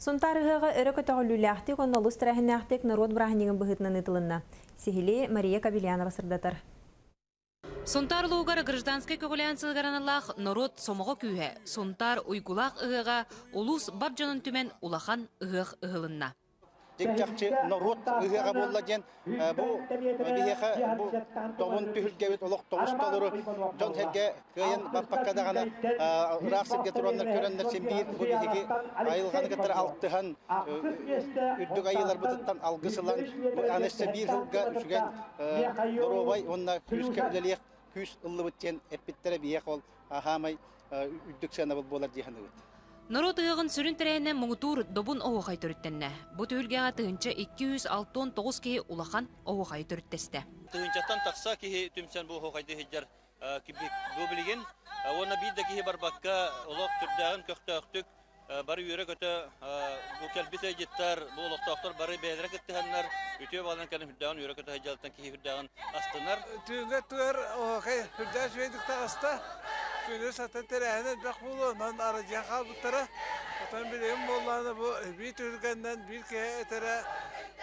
Сунтаар ыһыаҕа өрө көтөҕүллүүлээхтик уонна олус тэрээһиннээхтик норуот бырааһынньыгын быһыытынан ыытылынна. Сиһилии Мария Кобельянова сырдатар. Сунтаар улууһугар гражданскай көҕүлээн сылыгар аналлаах норуот сомоҕо күүһэ Сунтаар уйгулаах ыһыаҕа улуус бар дьонун түмэн улахан ыһыах ыһылынна. Дьиҥ-чахчы норуот ыһыаҕа буолла диэн бу биһиэхэ бу добун түһүлгэбит олох тоҕус толору дьон-сэргэ кыайан баппакка даҕаны ыраах сиргэ тураннар көрөннөр син биир бу биһиги айылҕаны кытары алтыһан үрдүк айыыларбытыттан алгыс ылан бу аны өссө биир сылга үчүгэй доруобай уонна күүскэ үлэлиэх күүс ыллыбыт диэн эппиттэрэ биһиэхэ ол аһаамай үрдүк сыанабыл буолар дии саныыбыт. Норуот ыһыаҕын сүрүн тэрээһинэ муҥутуур Добун оһуохай төрүттэннэ. Бу түһүлгэҕэ 1269 киһи улахан оһуохайы төрүттэстэ. Тыһыынчаттан тахса киһи түмсэн бу оһуохайды иһдьэр бу билигин уонна биир да киһи барбакка олох сүрдээҕин көхтөөхтүк бары үөрэ-көтө бу кэлбит ыалдьыттар, бу олохтоохтор бары бэйэлэрэ кыттыһаннар үтүө баҕаларын кэлэн сүрдээҕин үөрэ-көтө сылдьаллартан киһи сүрдээҕин астынар. Түүҥҥү өттүгэр оһуохай сүрдээх үчүгэйдик таҕыста. Күнүс атын тэрээһин элбэх буолуо, онон аралдьыйан хаалбыттара. Оттон билигин буоллаҕына бу биир түһүлгэннэн биир киһи этэрэ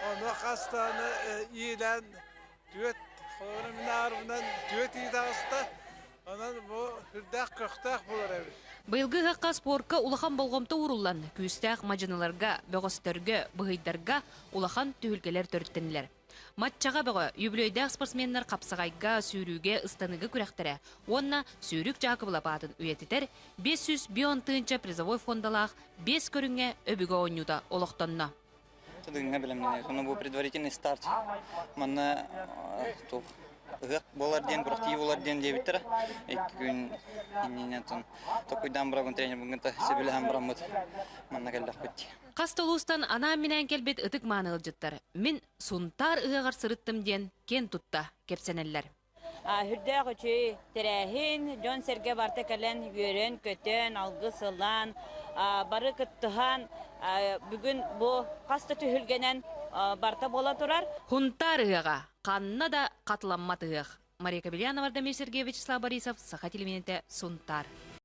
ону хас даҕаны иилээн түөрт холобура мин аарбынан түөрт ии таҕыста. Онон бу сүрдээх көхтөөх буолар эбит. Быйылгы ыһыахха спорка улахан болҕомто ууруллан, күүстээх мадьыныларга, бөҕөстөргө, быһыйдарга улахан түһүлгэлэр төрүттэннилэр. Матчаҕа бөҕө үбүлүөйдээх спортсменнар хапсаҕайга, сүүрүүгэ, ыстаныыга күрэхтэрэ уонна Сүүрүк Дьаакыбылап аатын үйэтитэр 510 тыһыынча призовой фондалаах биэс көрүҥҥэ өбүгэ оонньуута олохтонно. Тыгыҥҥа бэлэмнэнэр. Ону бу предварительный старт. Манна туох ыһыах буолар диэн, күрэхтии буолар диэн диэбиттэрэ. Икки күн иннинэ оттон токуйдаан барабын тренербин кытта сөбүлэһэн бараммыт манна кэллэхпит. Хас да улуустан анаан-минээн кэлбит ытык-мааны ыалдьыттар мин Сунтаар ыһыаҕар сырыттым диэн киэн тутта кэпсэнэллэр. Сүрдээх үчүгэй тэрээһин, дьон-сэргэ барыта кэлэн үөрэн-көтөн, алгыс ылан, бары кыттыһан, бүгүн бу хас да түһүлгэнэн барыта буола турар. Һунтаар ыһыаҕа ханна да хатыламмат ыһыах. Мария Кобельянова, Дамир Сергеевич, Вячеслав Борисов, Саха телевидениетэ, Сунтаар.